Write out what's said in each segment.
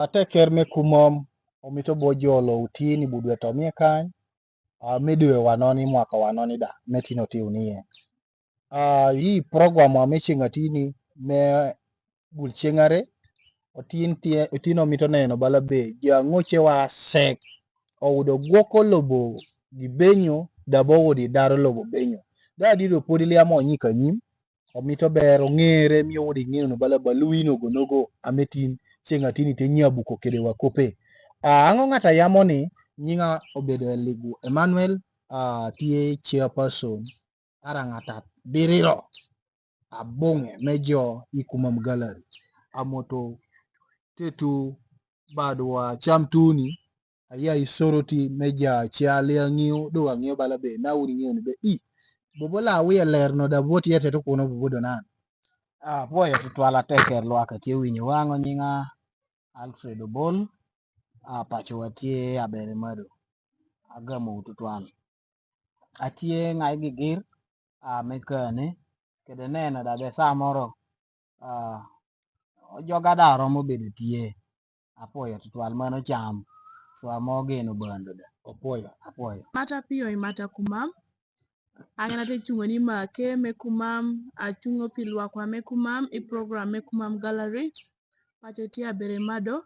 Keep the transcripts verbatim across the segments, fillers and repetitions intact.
Ateker me kumam, omito bo jolo wu tini bu dwe to mi kany, a, me dwe wa noni mwaka wa noni da, me tini oti wu ni ye. A, i program wa me ceng a tini, me bul ceng are, otin tie, otin omito neno bala be, ja ng'oce wa sek, owudo gwoko lobo gi benyo, da bo wudi daro lobo benyo. Da di do podi liamo nyika nyim, omito ber ong'ere mi owudo ing'eyo no bala baluwi nogo nogo, ame tin, ceng a tini te nyabuko kede wa kope. A, ang'o ng'ata yamo ni, nyinga obedo Eligu Emmanuel, a, tie chairperson, ara ng'ata biriro, abung'e me jo i kumam gallery. Amoto tetu bad wa cam tuni, aya i soroti me ja ciali ang'iyo, do ang'iyo bala be, na wudi ng'iyo ni be, i, bobo la wiye ler no da bot yete to kuno bobo do nan. A, pwoyo tutwal ateker lwak a tie winyo wang'o nyinga Alfred Obol, a, paco wa tie Abere Mado. Agamo tutwal. Atie ngai gigir, a, me kane, kede neno da be samoro, a, ojoga da romo bedo tie. Apwoyo tutwal mano cam. So amo geno bando da. Apwoyo. Apwoyo. Mata piyo i mata kumam. Ang'ena te cungo ni make me kumam, acungo pi lwakwa me kumam, i program me kumam gallery. Paco tie Abere Mado.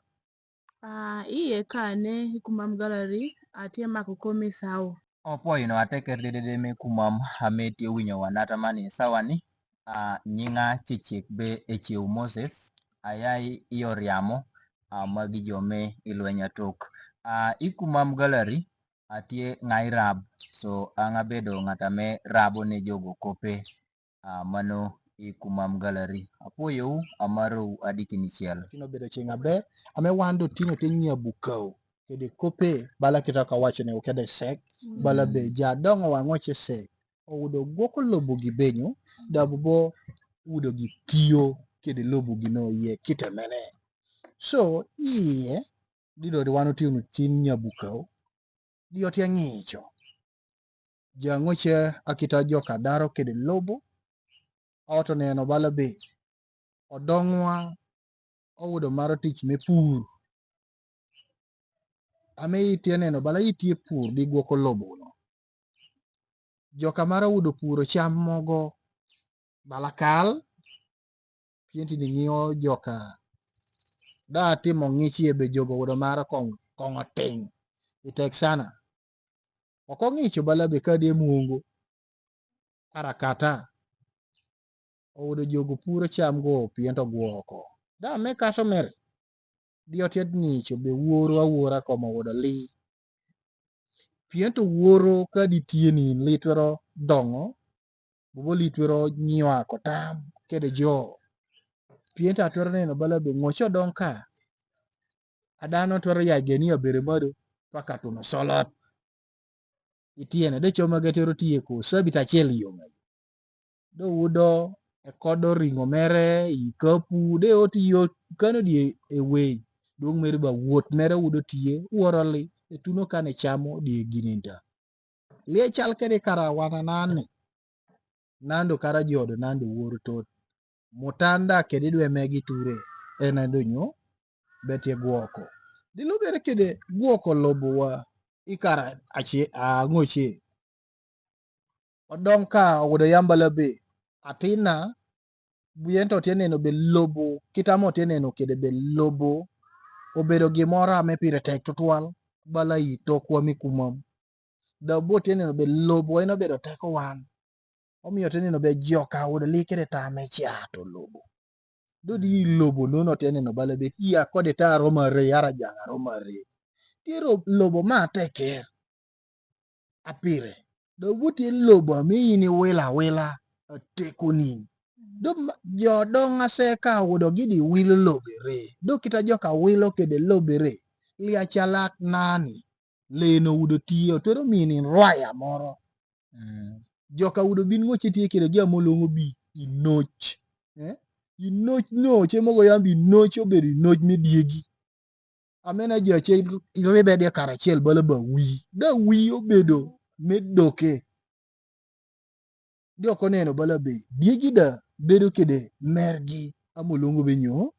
A, iye kane i kumam gallery, atie mako komi sawo. Opo ino ateker dedede me kumam ame tie winyo wanata mani sawa ni. A, nyinga cicik be e ciu Moses, aya i, i Oriamo, a, magi jo me i lweny atok. A, i kumam gallery, atie ngai rab, so anga bedo ng'ata me rabo ne jogo kope. A, mano i kumam gallery. Apwoyo wu, amaro wu adikini ciel. Tino bedo ceng aber, ame wando tino te nyabu kaw. Kede kope, bala kita ka wacho ni okede sek, bala be ja dongo wa ng'oce sek. Owudo gwoko lobo gi benyo, da bubo wudo gi tiyo, kede lobo gi no iye kite mene. So, iye, dido di wano tino tin nyabu kaw, di otie ng'icho. Ja ng'oce akita joka daro kede lobo, oto neno bala be, odong'wa, owudo maro tich me pur. Ame itie neno bala itie pur di gwoko lobo no. Joka maro wudo puro cam mogo bala kal, pien tini ng'iyo joka. Da timo ng'ici e be jogo wudo maro kong, kong oting. Itek sana. Oko ng'ico bala be kadi e muongo. Ara kata. Owudo jogo puro cam go pien to gwoko. Da me kato mere. Di otied ng'ico be woro awora komo wudo li. Pien to woro kadi tieni li twero dongo. Bubo li twero nywa kotam kede jo. Pien to atwero neno bala be ng'oce odong ka. A dano twero ya geni Abere Mado paka tuno solot. Itiene, de coma ge twero tieko, sabit achiel yome. Do wudo, e kodo ringo mere, i kapu, de oti yo, kano di e wei. Duong' mere ba wuot mere wudo tie, wuoro li, e tuno kane camo di e gininta. Lie cal kede kara wana nani. Nando kara jodo, nando wuoro tot. Mutanda kede dwe megi ture, en adonyo, betie gwoko. Di lubere kede gwoko lobo wa, i kara ache, a ng'oce. Odong ka owudo yamba labe. Atina, buyen to tie neno be lobo, kita mo tie neno kede be lobo, obedo gimoro ame pire tek tutwal, bala i tokwa mi kumam. Da bo tie neno be lobo, en obedo tek wan. Omiyo tie neno be joka owudo li kede tame cato lobo. Do di lobo nono tie neno bala be, iya kode ta roma re, ara janga roma re. Tie ro-, lobo ma teker. Apire. Do wuti lobo mi ini wila wila, a, tekoni. Do ma-, jo dong ase ka wudo gidi wilo lobo re. Do kita joka wilo kede lobo re. Lia calak nani. Leno wudo tiyo, twero mini rwaya moro. Mm. Joka wudo bin ng'oce tiye kede gi amolong'o bi inoc. Eh? Inoc noce mogo yambi inoc obedo inoc me diegi. Amena ji achiel ribe de karachiel bala ba wi. Da wi obedo me doke. Di ok oneno bala be. Diegi da bedo kede mergi amolongo be nyo.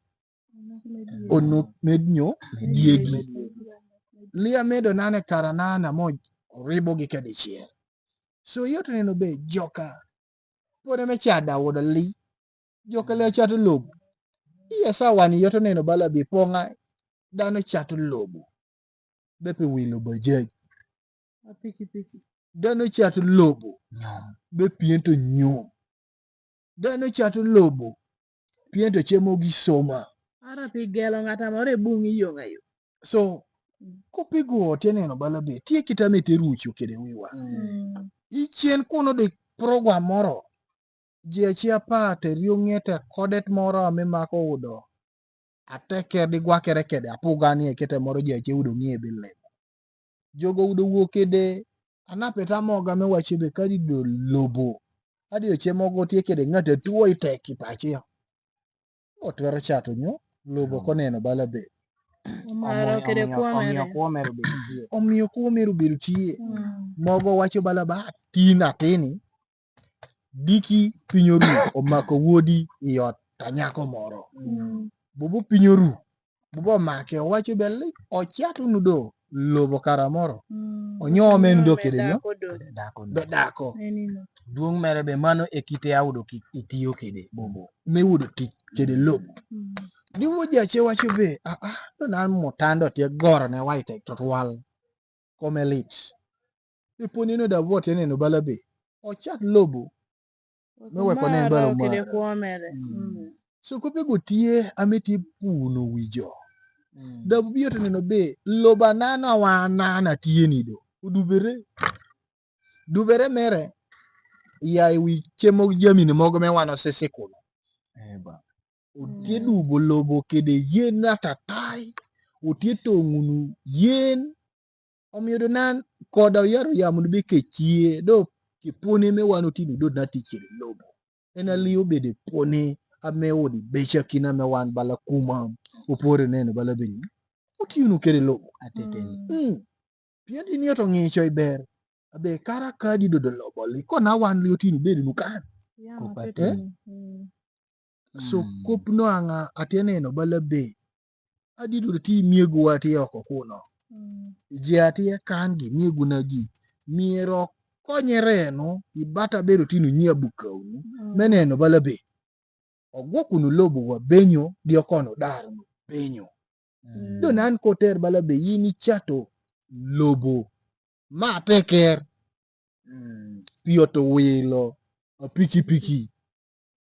Onu med nyo dyegi. Liya medo nane kara nana mo ribogi kede chiel. So yot neno be joka. Pode me chada wodo li. Joka le chatu lobo. Iya sa wani yot neno bala bi ponga. Dano chatu lobo. Be pi wilo bajaj. Dano chatu lobo. Be pien to nyom. Dano chatu lobo. Pien to chemo gi soma. Ara pi gelo ng'ata moro e bungi yonga yo. So, kupigo tie neno bala be. Tie kita me te rucho kede wiwa. Ichien kuno de program moro. Ji achiel apar te riyo ng'ete kodet moro ame mako udo. Ateker di gwakere kede apuga ni ekete moro ji achiel udo ng'iye bi lemo. Jogo udo wuok kede anapeta moga me wacho be kadi do lobo. Adi oche mogo tie kede ng'ate tuo itek i pachi. Otwero chato nyo lobo koneno bala be. Omaro kede kuomere. Omiyo kuomere obedo tie. Mogo wacho bala ba tin atini. Diki piny oru omako wuodi i ot ta nyako moro. Bubu piny oru. Bubu omake owacho be li ochat unu do lobo kara moro. Onyo men do kede nyo. Be dako. Duong' mere be mano e kite audo ki itiyo kede bubu. Me udo tik kede lobo. Di wuodi ache wacho be a a do nan mutando tie goro ne waite to twal. Kome lit. Ipo neno da vote neno bala be. Ochat lobo. Me weko neno bala mare. So kope go tie ameti puno wijo. Da bu biyo to neno be loba nana wa nana tie ni do. Udubere. Dubere mere. Ya iwi chemo jami ni mogo me wano sese kuno. Otie dubo lobo kede yen na tatai. Otie tongunu yen. Omiyo do nan koda yaro yamo ni be kechie do kipone me wan otino do na tichiri lobo. En aliyo bede pone ame odi becha kina me wan bala kuma opore neno bala bini. Otino kede lobo. Ateten. Pien di ni oto ng'icho iber. Abe kara kadi do do lobo li kona wan li otino bede nukan. So kop no anga atie neno bala be. Adi do ti miegu wa ti oko kuno. Ije atie kan gi miegu na gi. Miero konyere no ibata bedo tinu nyia bukaunu. Me neno bala be. Ogwo kunu lobo wa benyo dio kono dar no benyo. Do nan koter bala be yini chato lobo. Ma teker. Pioto wilo. Apikipiki.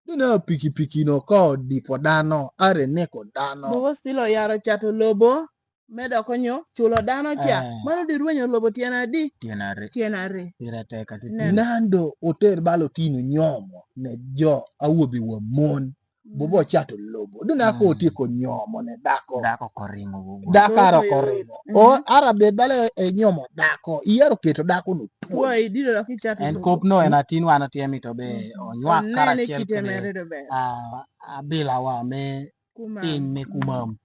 Dina pikipiki no ko dipo dano are neko dano. Bobo stilo yaro chato lobo medo konyo chulo dano cha. Mano di rwenyo lobo tiena di. Tiena re. Tiena re. Ira te kati. Nando oter balo tino nyomo ne jo awuobi wa mon. Bobo chato lobo dina ko ti ko nyomo ne dako. Dako koringo bobo. Dako aro koringo. O ara bed balo e nyomo dako iyaro keto dako no. Wai dilo la kicha. En kop no en atin wan otiemi to be onywak karachiel kede abila wa me piny me kumam.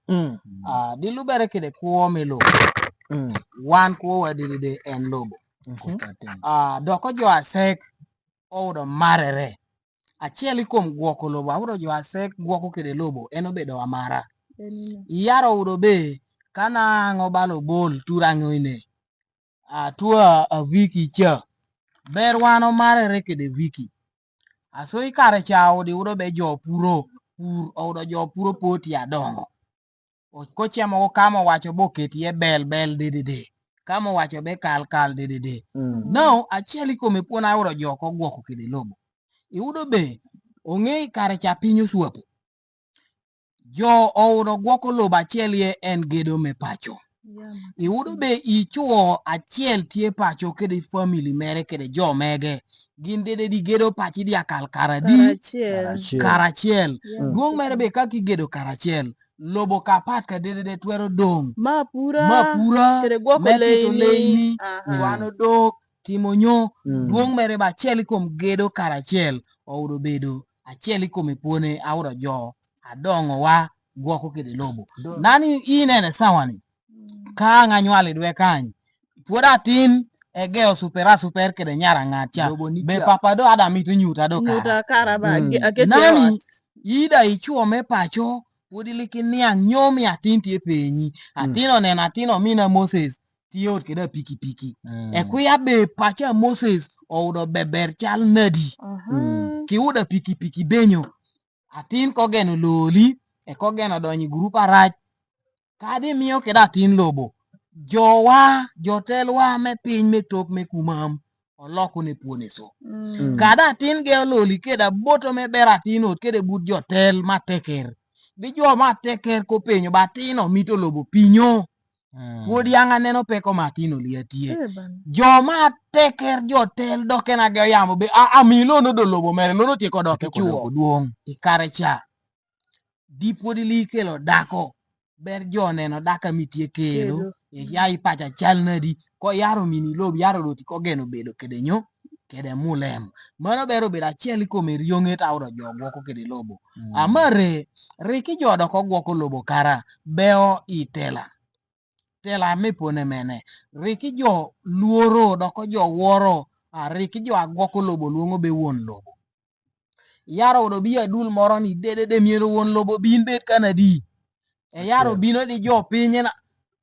Dilubere kede kwo me lobo. Wan kwo wa didide en lobo. Doko jo asek oudo marere. Achiel ikom gwoko lobo audo jo asek gwoko kede lobo en obedo amara. Iyaro udo be kana ango balo bol turango ine. Atua aviki cha. Ber wan omarere kede viki. Aso ikare cha odi udo be jo puro pur oudo jo puro poti adongo. Kochemo go kama owacho bo keti e bel bel dididi. Kama owacho be kal kal dididi. No achiel ikome puon audo jo ko gwoko kede lobo. Iudo be ong'e ikare cha piny oswapo. Jo oudo gwoko lobo achiel ye en gedo me pacho. Iudo be ichuo achiel tie pacho kede family mere kede jo mege. Gin dede di gedo pachi di akal karadi. Karachiel. Duong' mere be kaka igedo karachiel. Lobo kapat ka dede de twero dong. Ma pura. Ma pura. Kede gwoko leini. Twano dok. Timo nyo. Duong' mere ba achiel ikom gedo karachiel. Oudo bedo. Achiel ikome puone audo jo adongo wa gwoko kede lobo. Nani inene sawani. Ka nga nywali dwe kany. Puod atin egeo super a super kede nyara ng'at cha. Be papa do ada mito nyuta do kara. Nyuta kara ba akete. Nani ida ichuo me pacho Pwod iliki niang' nyom i atin tye penyi. Atin oneno atin omin a Moses tye ot kede pikipiki. E kwi abe paca Moses oudo beber cal nadi. Ki udo pikipiki benyo. Atin kogeno loli, e kogeno donyo i gurup arac. Kadi miyo kede atin lobo. Jowa, jotelwa me piny me tok me kumam. Oloko ne pwone so. Kadi atin ge ololi kede aboto me ber atin ot kede but jotel ma teker. Di jo ma teker kopenyo ba atin omito lobo pinyo. Pwod yang' aneno peko ma atin oli atye. Jo ma teker jotel dok en age oyamo be a, a mi lono do lobo mere, lono tyeko dok i cuo. Duong'. I kare ca. Di pwod ili kelo dako. Ber jo neno dako mi tye kelo. Kelo. I ya i paca cal nadi. Ko yaro mini lobo, yaro doti kogeno bedo kede nyo, kede mulem. Mano ber obedo acel i kome ryonge ta udo jo gwoko kede lobo. Amare, ri ki jo dok ogwoko lobo kara, beo i tela. Tela me pone mene. Ri ki jo luoro, dok jo woro, a ri ki jo agwoko lobo luongo be won lobo. Yaro udo bi adul moro ni dedede myero won lobo bin bed ka nadi. E yaro bino di jo piny na,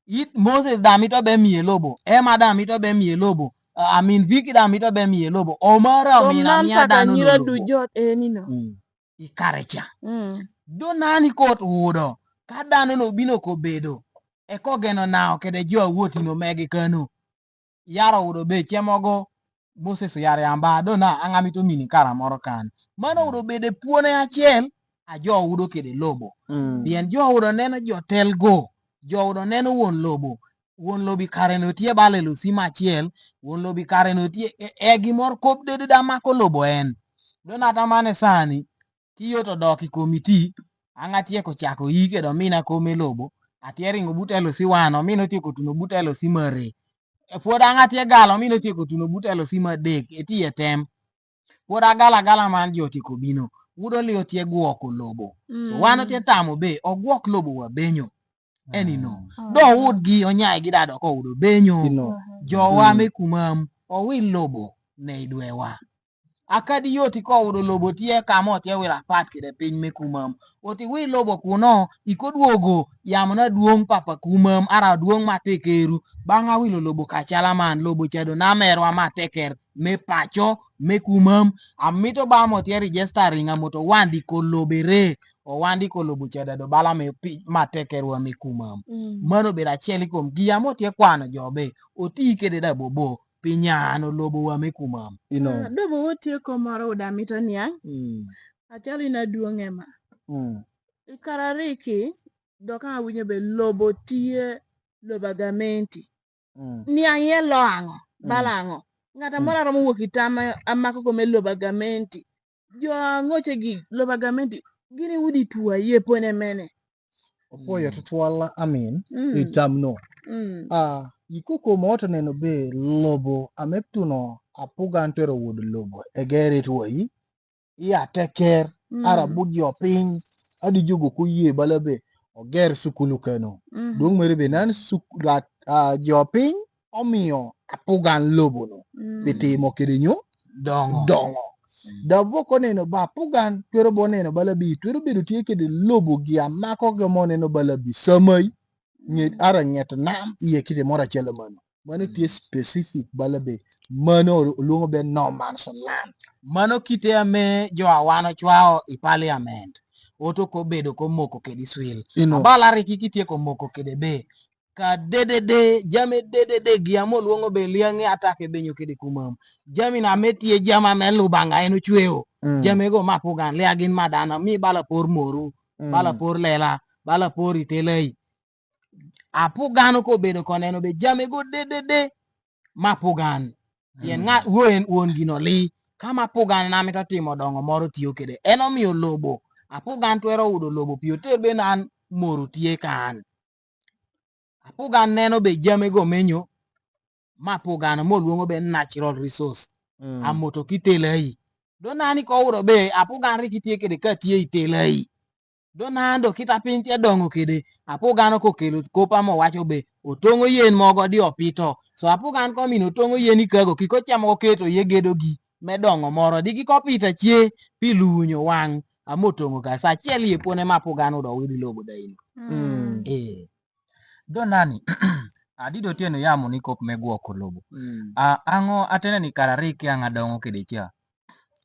it Moses da mito be miye lobo. Ema da mito be miye lobo. A, amin Viki da mito be miye lobo. Omara omin amiya dano lobo. Nyira du jot eni no. I kare ca. Do nani kot udo. Ka dano no bino kobedo. E kogeno nao kede jo awoti no mege kano. Yaro udo be cemogo Moses yaro yamba do na ang'a mito mini kara moro kan. Mano udo bede pwone acel, a jo udo kede lobo. Pien jo udo neno jotelgo, jo udo neno won lobo. Won lobo i kare no tye ba lelo sim acel, won lobo i kare no tye e, e gimoro kop dede da mako lobo en. Do na tamane sani, ki yot odok i komiti, ang'a tyeko cako yike do mina kome lobo, atye ringo but L C one, omino tyeko tuno but L C mare. E pwod ang'a tye galo, omino tyeko tuno but L C madek, eti e tem. Pwod agala agala man jo tyeko bino. Udo liyo tye gwoko lobo. So wan otye tamo be, ogwok lobo wa benyo. Eni no. Do wudgi onyai gi dado ko udo benyo. Jowa me kumam, owil lobo ne idwewa. Akadi yoti ko udo lobo tye kamo tye wira pat kede piny me kumam. Oti wil lobo kuno, iko duogo, yamo na duong' papa kumam, ara duong' ma tekeru. Bang' awilo lobo kacala man, lobo cedo na merwa ma teker, me paco, me kumam. Amito ba mo tye registering amoto wandi ko lobo ere. Owandi ko lobo ca dado bala me pi ma tekerwa me kumam. Mano obedo acel i kom gia mo tye kwano jo be oti kede da bobo pi nyano lobo wa me kumam. Ino. Ah, dobo wo tye komoro uda mito niang'. Acel in aduong' ema. I kare ariki dok awinyo be lobo tye lobo agamenti. Niang' ye lo ang'o? Bala ang'o? Ng'at amoro aromo wuok i tam amako kome lobo agamenti. Jo ang'oche gi lobo agamenti gini udi tua ye pone mene. Opwoyo tutwal amin i tam no. Ah, i kuko mo to neno be lobo ame tuno apugan twero wud lobo egere tuoi. I ateker ara but jo piny adi jogo kuye bala be oger sukulu keno. Dong mere be nan suk rat, ah, jo piny omiyo apugan lobo no. Pi timo kede nyo dongo. Dongo. Da boko neno ba apugan twero bo neno bala bi twero bedo tye kede lobo gi amako ge mo neno bala bi samai. Nget ara nget nam iye kite moro acel mano. Mano tye specific bala be. Mano olwongo be no man's land. Mano kite ame jo awano cwao i parliament. Oto ko bedo ko moko kede swil. Ino. Abala riki kitye ko moko kede be. Ka dedede, jami dedede gi amo lwongo be liangi atake benyo kede kumam. Jami na me tye jama me lubanga en ocweo. Jami go ma pugan lia gin ma dana mi bala por moru, bala por lela, bala por itelei. Apugan ko bedo ko neno be jami go dedede ma pugan. Pien ng'at wuon, wuon gino li. Ka ma pugan na mito timo dongo moro tiyo kede. En omiyo lobo. Apugan twero udo lobo pi oter be nan moru tye kan. Apugan neno be jami go menyo. Ma apugan mo lwongo be natural resource. Amoto ki telai. Do nani ko udo be apugan ri kitye kede ka tye i telai. Do nando kita piny tye dongo kede, apugan okokelo kopa mo wacho be, otongo yen mogo di opito. So apugan ko mino otongo yen ikago, kiko camo oketo ye gedo gi me dongo moro. Di kiko pita cie, pi lunyo wang'. Amo tong'o ka sa achiel ye pone ma pugan udo widi lobo da ino. Mm. Eh. Do nani, adido tieno yamo ni kop me gwoko lobo. Mm. A, ang'o atene ni kara rik ya ng'a dongo kede cha.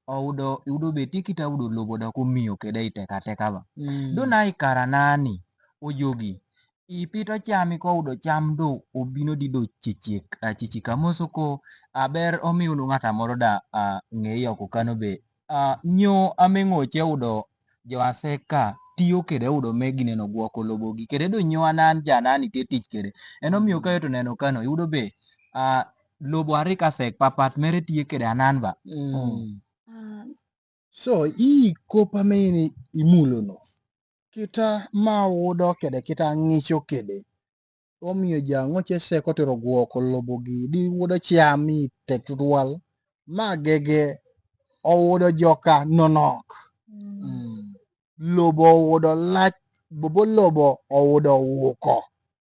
Oudo, iudo be ti kita udo lobo da kumiyo kede iteka teka ba. Mm. Do na i kara nani, ojogi. Ipito cham iko udo cham do obino di do chichik, a, chichik amoso ko, a, ber omi unu ng'ata moro da, a, ng'eyo ko kano be. A, nyo ame ng'oche udo jo aseka tiyo kede udo me gineno gwoko lobo gi. Kede do nyo anan ja anan ite tich kede. En omiyo ka yoto neno kano, iudo be, a, lobo arika sek papat mere tiye kede anan ba. Mm. Mm. So, i kopa meni imulo no. Kita ma udo kede, kita ng'icho kede. Omiyo ja ng'oche sek otero gwoko lobo gi, di udo cham i tek tutwal. Ma gege oudo joka nonok. Mm. Mm. Lobo oudo lac, bobo lobo oudo wuko.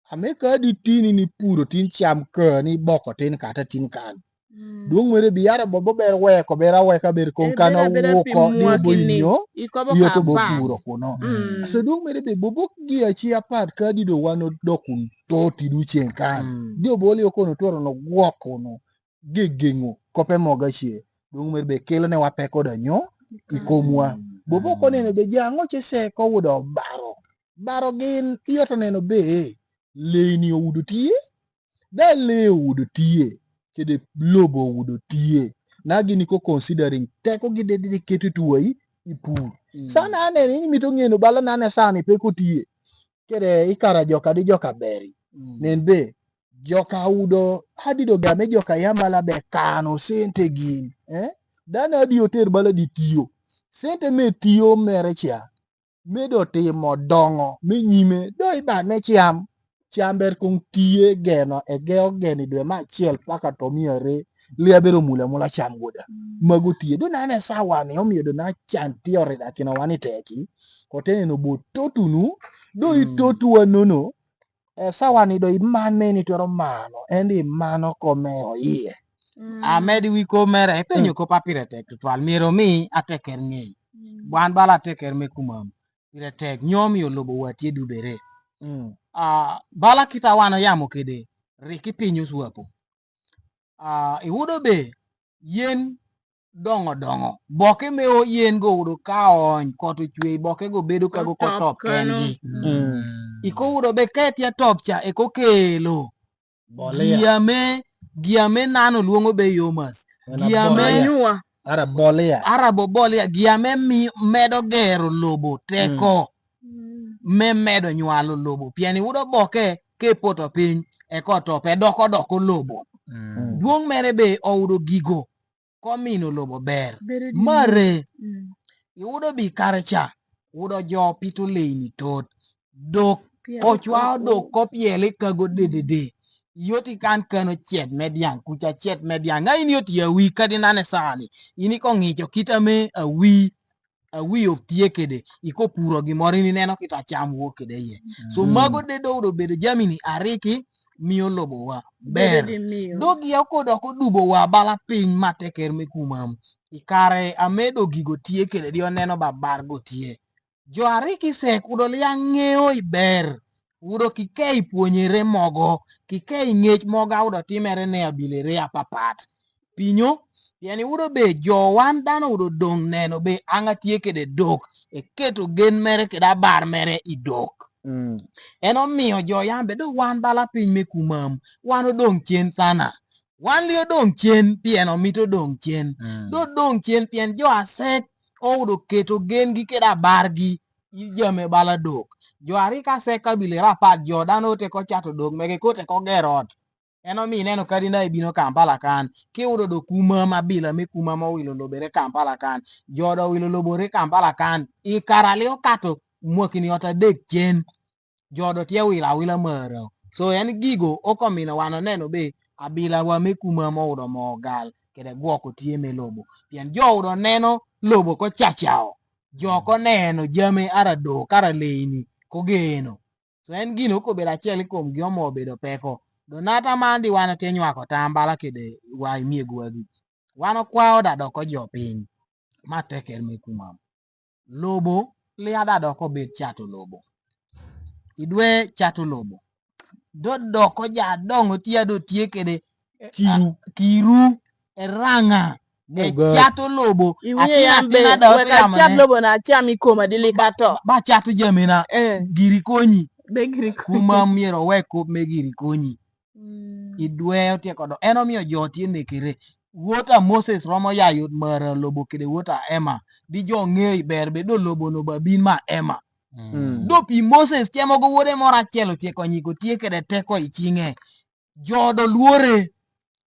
Ame ka di tin ini puro tin cham kani boko tin kata tin kan. Mm. Duong' mere bi ara bobo ber weko, ber aweka ber kong kano wuko, di obo inyo, iyo to bo puro kuno. Mm. So duong' mere bi bobo gi achi apat ka di do wano dokun to ti du chien kan. Mm. Di obo liyo kono twero no gwok kuno. Gegeng'o, kope moga chie. Duong' mere be kelo ne wa peko da nyo, i komwa. Mm. Bobo koneno be ja ng'oche sek oudo baro. Baro gin, iyo to neno be, leni oudo tiye, da le oudo tiye, kede lobo oudo tiye. Na gini ko considering, teko gi de, de keto tuwai, i pur. Mm. Sana anene, ini mito ng'eno bala nane sani peko tiye. Kede i kara joka di joka beri. Mm. Nen be, joka udo, adido game joka yambala be kano sente gin. Eh? Dana adi oter bala di tiyo. Sente me tiyo mere cha. Me do timo dongo, me nyime, do iba ne cham. Cham ber kong tiye geno, e geo geni dwe ma achiel paka to miyo re, lia bero mula mula cham goda. Mm. Mago tiye, do nane sawa ni, omiyo do na chan tiyo re da kino wani teki. Kotene no bo totunu, do i totu wa nono, e sawa ni do i man meni twero mano, endi mano kome oyiye. Mm. Amedi wi komere, e penyo ko papire tek, twal miro mi ateker ng'ei. Mm. Bwan bala ateker me kumam. Pire tek, nyomi olobo wa tie dubere. Mm. A, bala kita wano yamo kede, riki pinyo swapo. A, iwudo be, yen dongo dongo. Boke me o yen go udo ka ony, koto chwe, boke go bedo ka go kotop kengi. Mm. Iko udo be ketia top cha, eko kelo. Bolia. Giame, giame nano luongo be yomas. Giame. Manyiwa. Ara bolia. Ara bo bolia, giame mi, medo gero lobo teko. Mm. Me medo nywalo lobo. Pieni udo boke ke poto piny, eko to pe doko doko lobo. Mm. Duong' mere be oudo gigo. Komino lobo ber. Mare. Mm. Iudo bi kare cha. Udo jo pito leini tot. Dok. Piel ochwa dok ko piel ikago dedede. Yoti kan kano chet mediang, kucha chet mediang. Nga ini yoti awi kadi nane sani. Ini ko ng'icho kita me awi. Awi ok tie kede, iko puro gimoro ini neno kita cham wuok kede ye. So mago de do do bedo jamini ariki miyo lobo wa ber. Bedo di miyo. Dogi ya ko doko dubo wa bala piny ma teker me kumam. Ikare amedo gigo tie kede di oneno ba bar go tie. Jo ariki sek udo lia ng'eyo iber. Udo kike ipuonyere mogo, kike ing'ech mogo udo timere ne abilere apapat. Pinyo, pieni udo be jo wan dano udo dong' neno be ang'a tie kede dok, eketo gen mere kede abar mere i dok. Mm. En omiyo jo yambe do wan bala piny me kumam, wan odong' chien sana. Wan li odong' chien pien omito dong' chien. Mm. Do dong' chien pien jo asek oudo keto gen gi kede abar gi i jame bala dok. Jo arika sek kabile rapat jo dano ote ko chato dok mege kote ko gerot. En omi ineno kadi na ibino Kampala kan, ki udo do kumam abila me kumam owilo lobere Kampala kan, jodo owilo lobore Kampala kan, i kara li okato mwakini ot adek chien, jodo tye wilo awila maro. So en gigo okomino wan oneno be abila wa me kumam oudo mo ogal, kede gwoko tye me lobo. Pien jo udo neno lobo ko chachao, jo ko neno jami ara do kara leini ko geno. So en gino kobedo achiel i kom gin omo obedo peko. Do nata man di wan atye nywako tam bala kede wa i myeg wagi. Wan okwao da doko jo piny. Ma teker me kumam. Lobo, lia da doko bed cato lobo. Idwe cato lobo. Do doko ja dongo tia do tie kede, eh, kiru. Ah, kiru, e ranga, e cato lobo. Iwinye ati na yambe, tina da weka oto yamane. Cat lobo na cami koma dili kato. Ba cato jamina. Eh. Giri konyi. Be giri konyi. Kuma miro wek kop me giri konyi. Mm. Idwe otie kodo. En omiyo jo tye nekere. Wuod a Moses romo ya yot mara lobo kede wuod a Ema. Di jo ng'eyi ber be do lobo no ba bin ma Ema. Mm. Do pi Moses cemo go wuode moro achiel otie konyi ko tie kede teko i cinge. Jo do luore.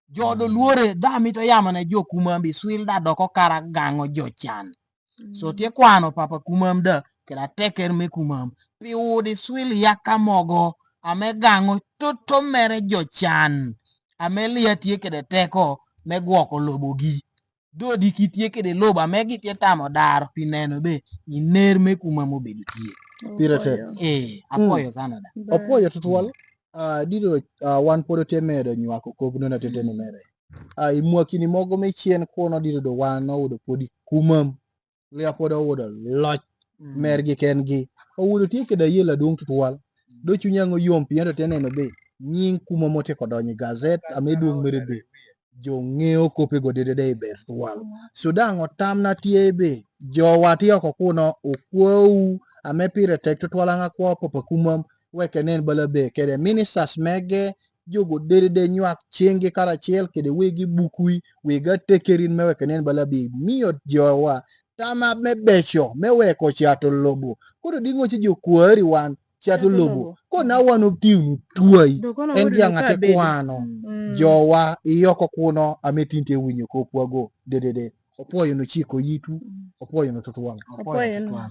Jo do luore. Da mito yamo ne jo kumam bi swil da doko kara gango jo can. So tye kwano papa kumam da, kede ateker me kumam. Pi wudi swil yaka mogo, ame gango toto mere jo can. Ame lia tye kede teko, me gwoko lobo gi. Do di ki tye kede lobo, ame gi tye tamo daro, pi neno be, i ner me kumam obedo tye. Pire tek. Eh, apoyo sana da. Apoyo tutwal. Ah, dido, ah, wan podo tye medo nywako kop nona tete ni mere. Ah, i mwakini mogo me cien kono dido do wan no udo podi kumam. Lia pod owudo loc mergi kengi. Owudo tye kede ayel adwong tutwal. Do cunya ngo yom pien to tene no be nying kuma mo tye kodonyo i gazet ame dwong mere be. Jo ng'eyo kope go dede de i ber tutwal. So dang otam na tye be. Jo wa tye oko kuno okwau ame pire tek tutwal anga kwa papa kumam weke nen bala be kede ministers mege jogo dede de nywak cenggi karacel kede wegi bukui, wegi atekerin me weke nen bala bi miyo jowa tama me beco, me weko cato lobo. Koro di ngo ci jo kwari wan, cato lobo. Koro na wan otiyo ni twai. En gi ang'ate kwano. Jowa iyoko kuno, ame tin te winyo kopwa go. Dedede. Opoyo no chiko yitu. Opoyo no tutwal. Opoyo no.